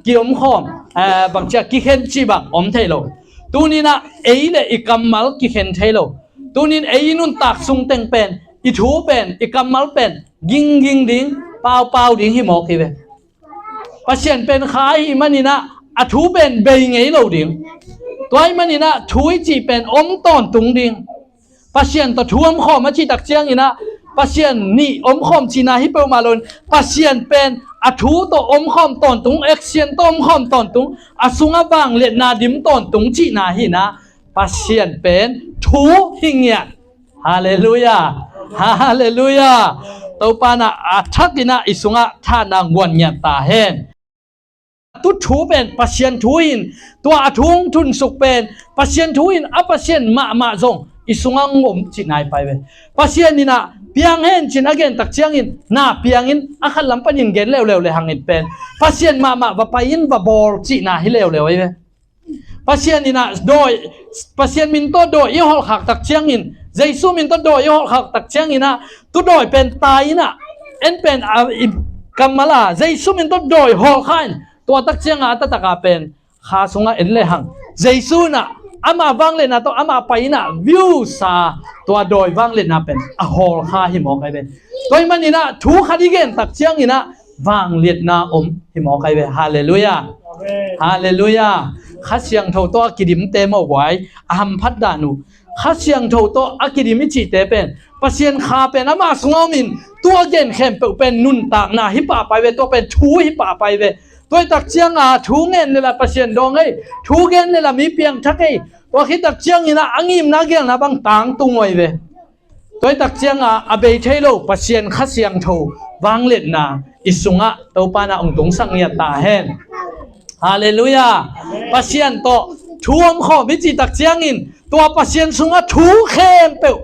ki omkhawm, bangcia kikhen cih bang om thei lo. Tuninah ei le i kammal kikhen thei lo. Tunin ei i nuntak sung teng pen, i thu pen, i kammal pen gingging ding, paupau ding hi mawk hi ve. Pasian pen kha ahih maninah a thu pen bei ngei lo ding. Tua ahih maninah thu i cih pen om tawntung ding. Pasian tawh thu omkhawm a cih tak cianginah Pasian nih omkhawm cihna hi peuhmah loin, Pasian pen a thu tawh omkhawm tawntung, action tawh omkhawm tawntung, a sungah vangliatna dim tawntung cihna hinah Pasian pen thu hi ngiat. Halleluiah. Halleluiah. Topa inah a thakinah i sungah thahna guan ngiat ta hen. Tu thu pen Pasian thu hin, tua a thu hong thunsuk pen Pasian thu hin, a Pasian mahmah zong i sungah ngom cihna hi pai ve. Pasian inah piang hen cin a gen tak ciangin na piangin a khat lam panin gen leuleu le hangin pen Pasian mahmah va pai in va bawl cihna hi leuleu ahi ve. Pasian inah dawi, Pasian min tawh dawi i hawlkhak tak ciangin, Jesu min tawh dawi i hawlkhak tak cianginah tu dawi pen tai inah en pen a i kammal a Jesu min tawh dawi hawlkha in tua tak cianga a tataka pen kha sungah en le hang Jesu inah ama vangliatna tawh ama pai inah viusa tua dawi vangliatna pen a hawlkha hi mawk ahi ve. Tua ahih maninah thu khat i gen tak cianginah vangliatna om hi mawk ahi ve. Halleluiah. Halleluiah. Kha Siangtho tawh a kidimte mawh guai a hamphat dan uh. Kha Siangtho tawh a kidim i cihte pen Pasian kha pen ama sungah omin tua gen khempeuh pen nuntakna hi pahpai ve, tua pen thu hi pahpai ve. Tua hi tak cianga thu ngen lela Pasian dawng ei, thu gen lela mi piangthak ei. Tua khit tak cianginah a ngimna gelna bang tangtung uh ahi ve. Tua hi tak cianga a bei thei lo Pasian Kha Siangtho vangliatna i sungah Topa inah hong tungsak ngiat ta hen. Halleluiah. Pasian tawh thu omkhawm i cih tak ciangin tua Pasian sungah thu khempeuh,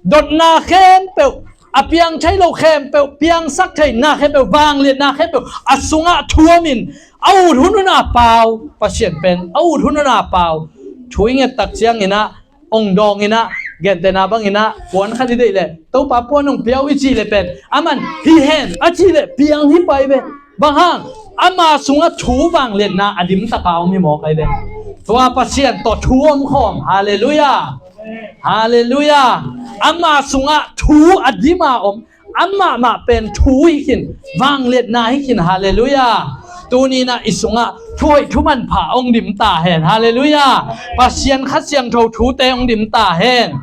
dotna khempeuh, a piang thei lo khempeuh, piangsak theina khempeuh, vangliatna khempeuh a sungah thu omin a ut hun hun a pau, Pasian pen a ut hun hun a pau thu i nget tak cianginah hong dawng inah, gentehna banginah puan khat i deih leh Topa puan hong pia uh i cih leh pen aman hi hen a cih leh piang hi pai ve. Bang hang? Ama sungah thu vangliatna a dimtaka om hi mawk ahi ve. Tua Pasian tawh thu omkhawm. Halleluiah. Halleluiah. Ama sungah thu a dima om, amah mah pen thu hi khin, vangliatna hi khin. Halleluiah. Tuninah i sungah thuhoih thumanpha hong dim ta hen. Halleluiah. Pasian Kha Siangtho thute hong dim ta hen.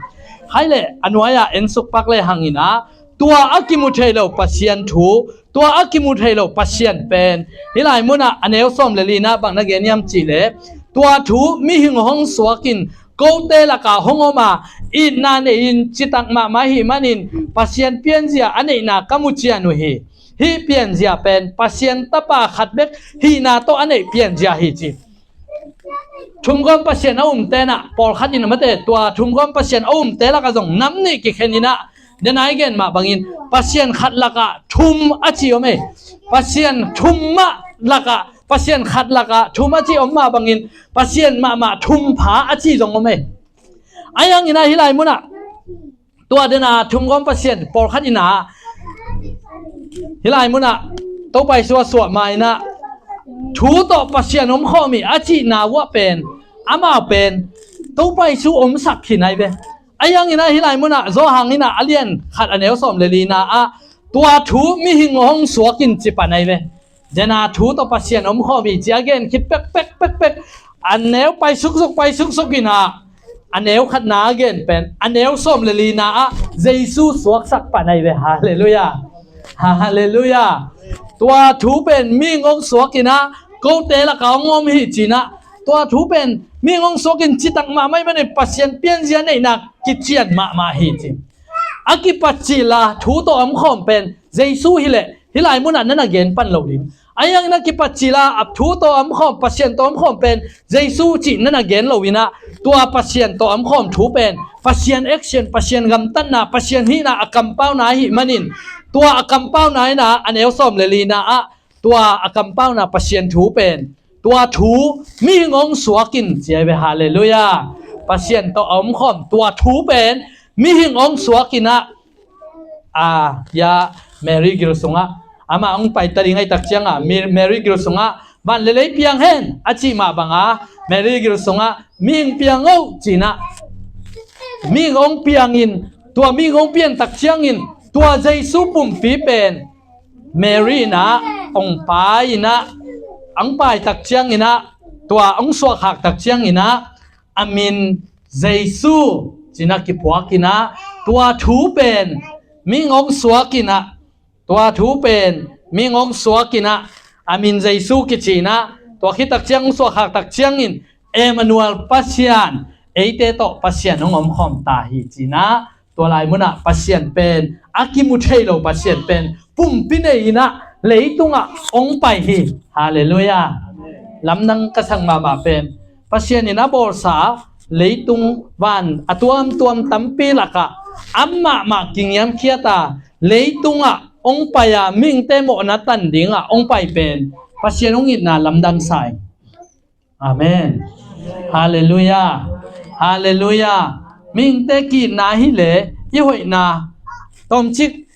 Hai leh a nuai-ah ensuk pak le hanginah tua a kimu thei lo Pasian thu, tua a kimu thei lo Pasian pen hih lai munah a neu sawm le linah bang na gen hiam cih leh, tua thu mihing hong suakin kote lakah hong om a, itna nei-in citak mahmah ahih manin Pasian pianzia a neihna ka mu cian uh hi. Hih pianzia pen Pasian tapa khat bek hihna tawh a neih pianzia hi ci. Thumgawm Pasian a umte inah pawlkhat in a mate tua thumgawm Pasian a umte lakah zong nam nih kikhen inah, dena i gen mah bangin Pasian khat lakah thum a ci om ei. Pasian thum mah lakah, Pasian khat lakah thum a ci om mah bangin Pasian mahmah thum pha a ci zong om ei. Ahi hanginah hih lai munah tua dena thumgawm Pasian pawlkhat inah hih lai munah Topa Jesu a suah ma inah thu tawh Pasian omkhawm hi a cihna uh ah pen amau pen Topa Jesu omsak khin ahi ve. Ahi hanginah hih lai munah Johan inah a lian khat a neu sawm le lina ah tua thu mihing hong suakin ci pan ahi ve. Dena thu tawh Pasian omkhawm hi ci a gen khit pekpek pekpek a neu pai suksuk pai suksuk inah a neu khatna a gen pen a neu sawm le lina ah Jesu suaksak pan ahi ve. Halleluiah. Halleluiah. Tua thu pen mihing hong suak inah kote lakah hong om hi cinah, tua thu pen mihing hong suakin citak mahmah ahih manin Pasian pianzia neihna kician mahmah hi ci. A kipat cila thu tawh omkhawm pen Jesu hileh hih lai munah na na gen pan lo ding. Ahi hangin a kipat cila a thu tawh omkhawm, Pasian tawh omkhawm pen Jesu cih na na gen lo inah, tua Pasian tawh omkhawm thu pen Pasian action, Pasian gamtatna, Pasian hihna a kampauna ahih manin, tua a kampauna inah a neu sawm le lina ah tua a kampauna Pasian thu pen tua thu mihing hong suakin ci ahi ve. Halleluiah. Pasian tawh a omkhawm tua thu pen mihing hong suakin ah, a, ya, Mary gil sungah Amah hong pai ta ding ahih tak ciangah, Mi-, Mary gil sungah, "Van le lei piang hen," a cih mah bangah, Mary gil sungah, "Mihing piang o," ci-inah, mihing hong piangin, tua mihing hong pian tak ciangin, tua Jesu pumpi pen Mary inah hong pai inah, hong pai tak cianginah, tua hong suakkhak tak cianginah, a min Jesu ci-inah kiphuak inah, tua thu pen mihing hong suak inah, tua thu pen mihing hong suak inah, a min Jesu kici inah, tua khit tak ciang hong suakkhak tak ciangin, "Emmanuel, Pasian eite tawh Pasian hong omkhawm ta hi," ci inah, tua lai munah Pasian pen, a kimu thei lo Pasian pen pumpi nei inah leitungah hong pai hi. Halleluiah. Lamdang ka sak mahmah pen, Pasian in a bawlsa leitung van a tuamtuam tampi lakah amah mah kingiamkhiat a, leitungah hong pai a, mihingte mawhna tan dingah hong pai pen Pasian hong itna lamdang sa hi. Amen. Halleluiah. Halleluiah. Mihingte ki-itna hi leh i hoihna, tawmcik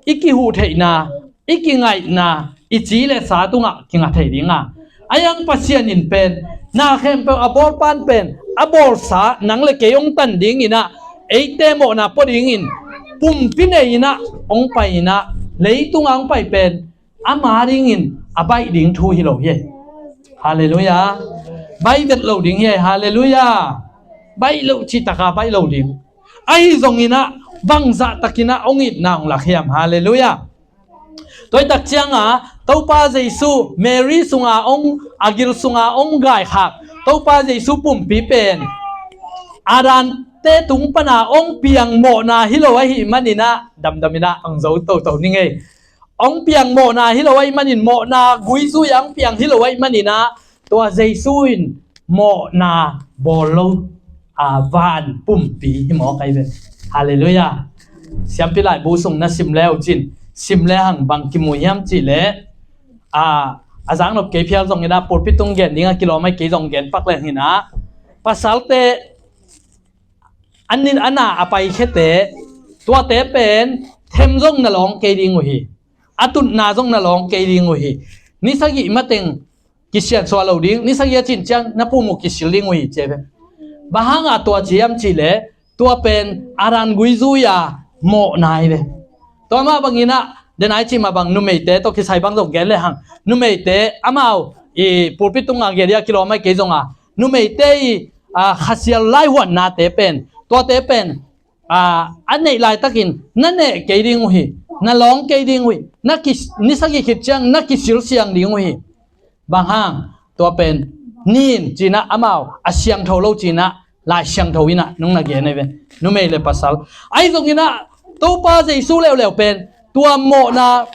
i kihuhtheihna, i kingaihna, i ci le sa tungah kinga thei dinga, a hiang Pasian in pen, na khempeuh a bawlpa'n pen, a bawlsa nang le kei hong tan dinginah, eite mawhna pua dingin pumpi nei inah hong pai inah, leitungah hong pai pen ama dingin a baih ding thu hi lo hi. Halleluiah. Baih vet lo ding hi. Halleluiah. Baih lo cih taka baih lo ding. Ahi zonginah bangzah takinah hong itna hong lak hiam? Halleluiah. Tua hi tak cianga Topa Jesu Mary sunga hong, a gil sunga hong gaikhak Topa Jesu pumpi pen Adamte tung pana hong piang mawhna hi lo ahih maninah, damdaminah hong zo toto ning ei. Hong piang mawhna hi lo ahih manin, mawhna guizui-a hong piang hi lo ahih maninah, tua Jesu in mawhna bawl lo, a, van pumpi hi mawk ahi ve. Halleluiah. Siampi laibu sung na sim le uh cin, sim le hang bang kimu hiam cih leh, a, a zaknop kei phial zonginah pulpit tung gen dingah kilawm ahi kei zong gen pak leng hinah, pasalte an nin a na a paikhiate, tuate pen them zong na lawng kei ding uh hi. A tutna zong na lawng kei ding uh hi. Ni sagih mateng kisiansuah lo ding, ni sagih a cin ciang na pum uh kisil ding uh hi, ci ve. Bang hanga tua ci hiam cih leh, tua pen Adam guizui-a mawhna hi ve. Tua mah banginah, denai cih mah bang numeite tawh kisai bang zong gen le hang. Numeite amau i pulpit tunga gen dingah kilawm ahi kei zonga, numeite i, a, khasial laihuannate pen, tuate pen, a, a neih laitakin na neh kei ding uh hi, na lawng kei ding uh hi, na ki, ni sagih khit ciang na kisil siang ding uh hi. Bang hang? Tua pen nin cinah amau a siangtho lo cinah Lai Siangtho inah nung na gen ahi ve. Numei le pasal. Ahi zonginah Topa Jesu leuleu pen tua mawhna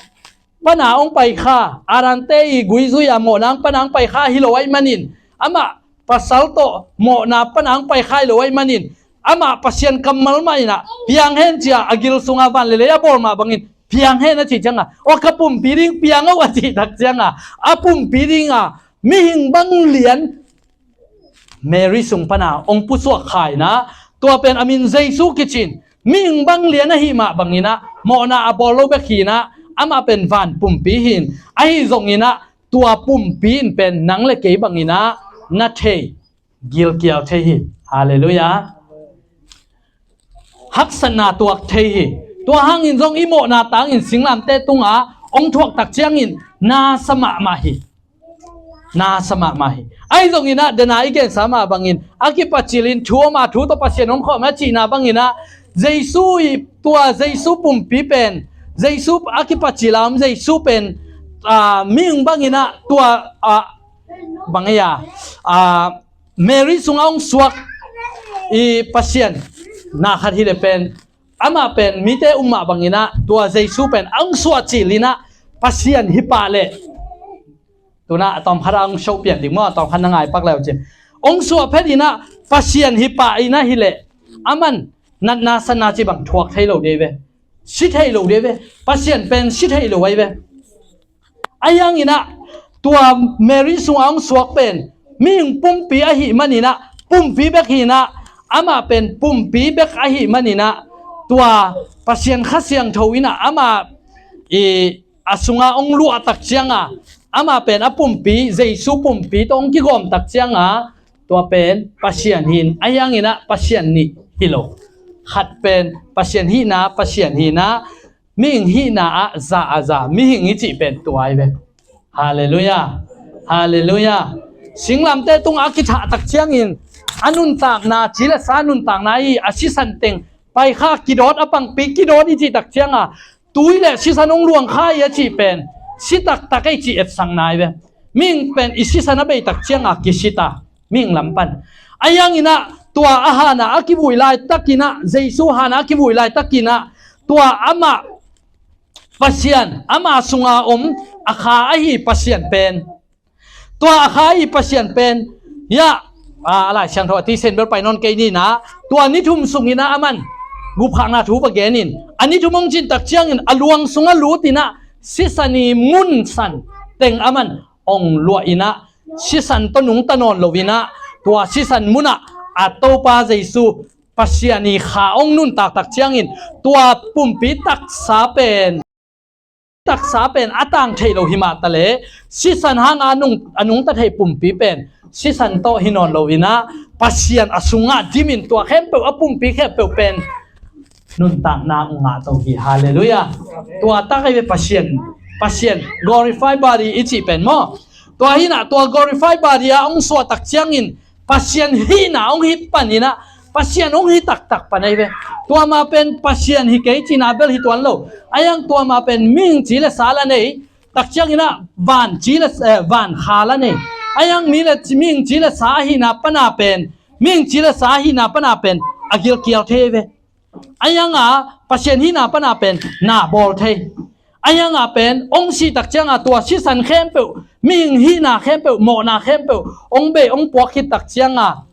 pana hong pai kha, Adamte i guizui-a mawhna pana hong pai kha hi lo ahih manin, amah pasal tawh mawhna pana hong pai kha hi lo ahih manin, amah Pasian kammal mah inah piang hen ci-a, a gil sunga van le lei a bawl mah bangin piang hen a cih cianga, aw ka pumpi ding piang o a cih tak cianga, a pumpi dinga mihing bang lian Mary sung pana hong pusuak kha inah, tua pen a min Jesu kici-in, mihing bang lian ahih mah banginah mawhna a bawl lo bek hi inah, amah pen van pumpi hi-in, ahi zonginah tua pumpi in pen nang le kei banginah na thei, gilkial thei hi. Halleluiah. Haksatna tuak thei hi. Tua hangin zong i mawhna tangin singlamteh tungah hong thuak tak ciangin na sa mahmah hi. Na sa mahmah hi. Ahi zonginah dena i gensa mah bangin, a kipacilin thu om a, thu tawh Pasian omkhawm a cihna banginah, Jesu i, tua Jesu pumpi pen, Jesu a kipacil a om Jesu pen, a, mihing banginah tua, a, bang ei a, a, Mary sungah hong suak i Pasian na khat hi le pen, amah pen mite um mah banginah tua Jesu pen a hong suah cilinah Pasian hi pah leh, tunah a tawmkhat a hong show pian ding maw, a tawmkhat na ngai pak leu cin, hong suah phet inah Pasian hi pah inah hi leh, aman natna sanna ci bang thuak thei lo dei ve. Si thei lo dei ve. Pasian pen si thei lo ahi ve. Ahi hanginah tua Mary sungah hong suak pen mihing pumpi ahih maninah, pumpi bek hinah, amah pen pumpi bek ahih maninah, tua Pasian Kha Siangtho inah amah i a sungah hong luah tak cianga, amah pen a pumpi, Jesu pumpi tawh hong kigawm tak cianga, tua pen Pasian hi in, ahi hangin ah Pasian nih hi lo. Khat pen Pasian hihna, Pasian hihna, mihing hihna ah za a za, mihing i cih pen tua hi ve. Halleluiah. Halleluiah. Singlamteh tungah a kithah tak ciangin a nuntakna, ci le sa nuntakna hi a, sisan teng paikha, kidawt, a pangpi kidawt i cih tak cianga, tui le sisan hong luangkha hi a cih pen si taktak ei cih etsakna hi ve. Mihing pen i sisan a bei tak cianga kisita, mihing lam pan. Ahi hangin ah tua a hanah a kivui laitakin ah, Jesu hanah a kivui laitakin ah, tua amah Pasian, ama sunga om a kha ahi Pasian pen, tua a kha ahi Pasian pen, ya, a, a Lai Siangtho a thisen bel pai nawn kei ni in ah, tua ni thum sungin ah aman gupkhiatna thu va gen in, a ni thum hong cin tak ciangin a luang sungah lut in ah, sisan i mun san teng aman hong luah in ah, sisan tawh nungta nawn lo in ah, tua sisan munah a Topa Jesu Pasian i kha hong nuntak tak ciangin, tua pumpi taksa pen, taksa pen a tang thei lo hi mah ta leh, sisan hanga a nung, a nungta thei pumpi pen sisan tawh hi nawn lo in ah, Pasian a sungah dimin tua khempeuh, a pumpi khempeuh pen nuntakna hong ngah to hi. Halleluiah. Tua tak ahi ve Pasian, Pasian glorify body i cih pen maw. Tua hi in ah, tua glorify body ah hong suah tak ciangin Pasian hihna hong hi pan in ah, Pasian hong hi taktak pan ahi ve. Tua mah pen Pasian hi kei cihna bel hi tuan lo. Ahi hang tua mah pen mihing ci le sa la nei tak ciangin ah, van ci le, eh, van kha la nei. Ahi hang mi le, mihing ci le sa ahihna pana pen, mihing ci le sa ahihna pana pen a gilkial thei ve. Ahi hanga Pasian hihna pana pen na bawl thei. Ahi hanga pen hong sih tak cianga tua sisan khempeuh, mihing hihna khempeuh, mawhna khempeuh hong bei, hong puak khit tak cianga,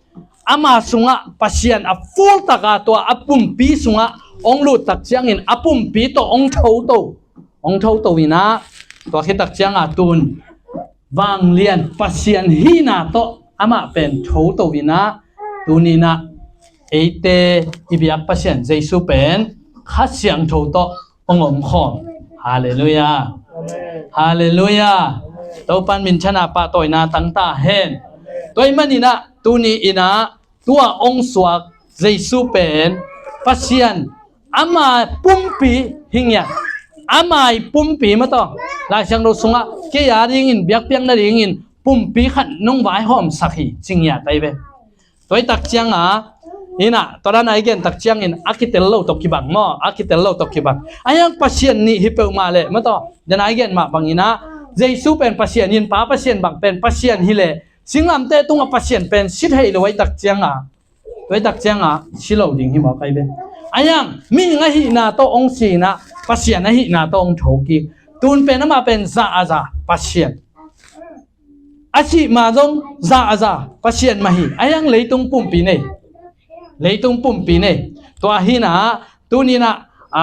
ama sungah Pasian a full taka tua a pumpi sungah hong lut tak ciangin a pumpi tawh hong tho to, hong tho to in ah, tua khit tak cianga tun vanglian Pasian hihna tawh amah pen tho to in ah, tuni in ah eite i biak Pasian Jesu pen Kha Siangtho tawh hong omkhawm. Halleluiah. Halleluiah. Topan minthanna pahtawina tangta hen. Tua ahih manin ah tuni in ah tua hong suak Jesu pen Pasian ama pumpi hi ngiat. Ama i pumpi mataw. Lai Siangtho sungah kei a dingin, biakpiakna dingin pumpi khat nong vaihawmsak hi ci ngiat ahi ve. Tua hi tak cianga, in ah, tua dan a i gen tak ciangin a kitel lo tawh kibang maw, a kitel lo tawh kibang. Ahi hang Pasian nih hi peuhmah leh mataw, dan a i gen mah bangin ah, Jesu pen Pasian in, Pa Pasian bang pen Pasian hi leh, singlamteh tungah Pasian pen si thei lo ahi tak cianga, tua hi tak cianga si lo ding hi mawk ahi ve. Ahi hang mihing ahihna tawh hong si in ah, Pasian ahihna tawh hong tho kik. Tun pen amah pen za a za Pasian. A sih ma zong za a za Pasian mah hi. Ahi hang leitung pumpi nei. Leitung pumpi nei. Tua hi in ah, tuni in ah, a,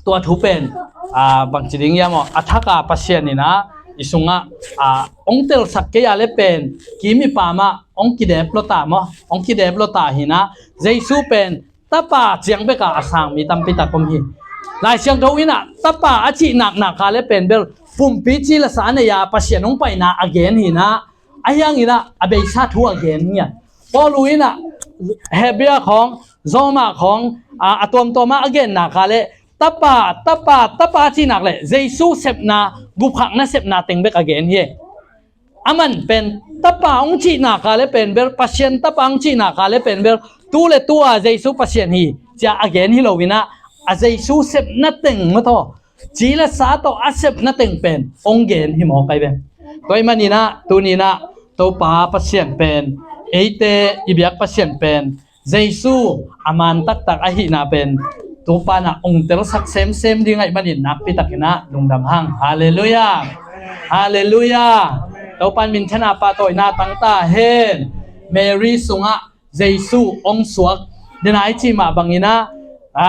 tua thu pen, a, bangci ding hiam aw, a thaka Pasian in ah, i sungah, a, hong telsak kei a leh pen, kim i pam ah hong kidep lua ta maw, hong kidep lua ta hi in ah, Jesu pen Tapa ciang bek a a sang mi tampi tak om hi. Lai Siangtho in ah Tapa a cih naknak a leh pen bel pumpi ci le sa a nei a Pasian hong paina a gen hi in ah, ahi hangin ah a beisa thu a gen ngiat. Paul in ah Hebrew khawng, Roma khawng, a, a tuamtuam ah a gennak a leh Tapa, Tapa, Tapa cihnak leh Jesu sepna, gupkhiatna sepna teng bek a gen hi. Aman pen Tapa hong cihnak a leh pen bel, Pasian Tapa hong cihnak a leh pen bel, tu le tu a Jesu Pasian hi ci a a gen hi lo in ah, a Jesu sepna teng mataw, ci le sa tawh a sepna teng pen hong gen hi mawk ahi ve. Tua ahih manin ah tuni in ah Topa Pasian pen, eite i biak Pasian pen Jesu a man taktak ahihna pen Topa in ah hong telsak semsem ding ahih manin nakpi takin ah lungdam hang. Halleluiah. Halleluiah. Topan minthanna pahtawina tangta hen. Mary sungah Jesu hong suak. Den a i cih mah bangin ah, a,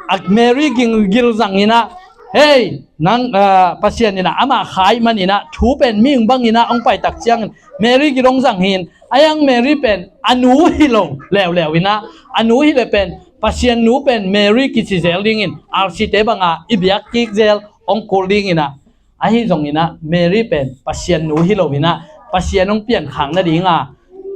a Mary gil, gilzang in ah, hei, nang, a, Pasian in ah amah kha ahih manin ah thu pen mihing bangin ah hong pai tak ciangin Mary gil hong zang hi in, ahi hang Mary pen a nu hi lo leuleu in ah, a nu hi leh pen Pasian nu pen Mary kici zel dingin R C te banga i biak kik zel hong kul ding inah, ahi zong inah Mary pen Pasian nu hi lo inah Pasian hong piankhak nading a,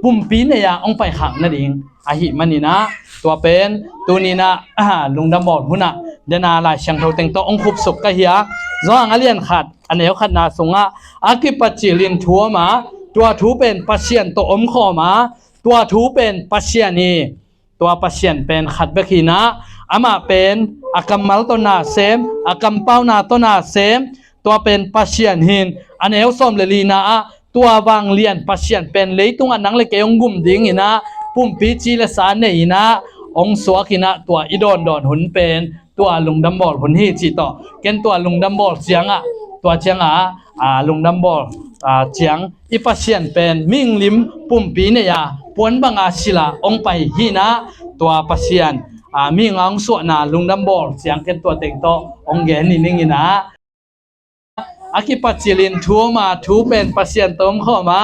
pumpi nei-a hong paikhak nading ahih man inah, tua pen tuni inah, ah, lungdam bawl hun ah dena Lai Siangtho teng tawh hong khupsuk ka hi a. Johan a lian khat, a neu khatna sungah, a kipat cilin thu om a, tua thu pen Pasian tawh om khawm a, tua thu pen Pasian hi. Tua Pasian pen khat bek hi inah, amah pen a kammal tawh na sem, a kampauna tawh na sem, tua pen Pasian hi in, a neu sawm le lina ah, tua vanglian Pasian pen leitungah nang le kei hong gum ding inah, pumpi ci le sa nei inah hong suak inah, tua i dawndawn hun pen tua lungdam bawl hun hi cih tawh, ken tua lungdam bawl ciangah, tua ciangah, a, lungdam bawl, a, ciang i Pasian pen mihing lim pumpi nei-a puan banga silh a hong pai hi inah, tua Pasian, a, mihing a hong suahna lungdam bawl ciang ken tua teng tawh hong gen ni ning inah, a kipat cilin thu om a, thu pen Pasian tawh om khawm a,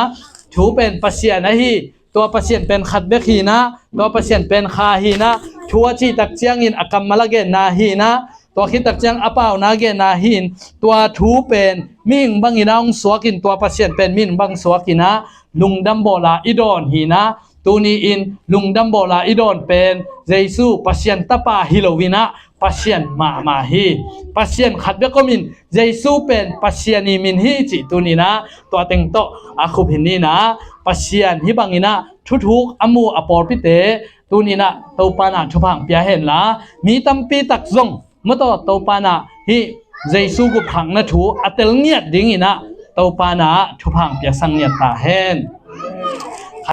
thu pen Pasian ahi, tua Pasian pen khat bek hi inah, tua Pasian pen kha hi inah, thu a cih tak ciangin a kammal a genna hi inah, tua khit tak ciang a pauna genna hi in, tua thu pen mihing bang inah hong suak in, tua Pasian pen mihing bang suak inah, lungdam bawl a i dawn hi inah, tuni in lungdam bawl a i dawn pen Jesu Pasian Tapa hi lo inah, Pasian mahmah hi. Pasian khat bek om in, Jesu pen Pasian i min hi cih tuni inah tua teng tawh a khup hi ni inah, Pasian hih bang inah thuthuk a mu a pawlpite tuni inah Topa inah thupha hong pia hen la, mi tampi tak zong mawtaw Topa inah hih Jesu gupkhiatna thu a tel ngiat ding inah Topa inah thupha hong piasak ngiat ta hen.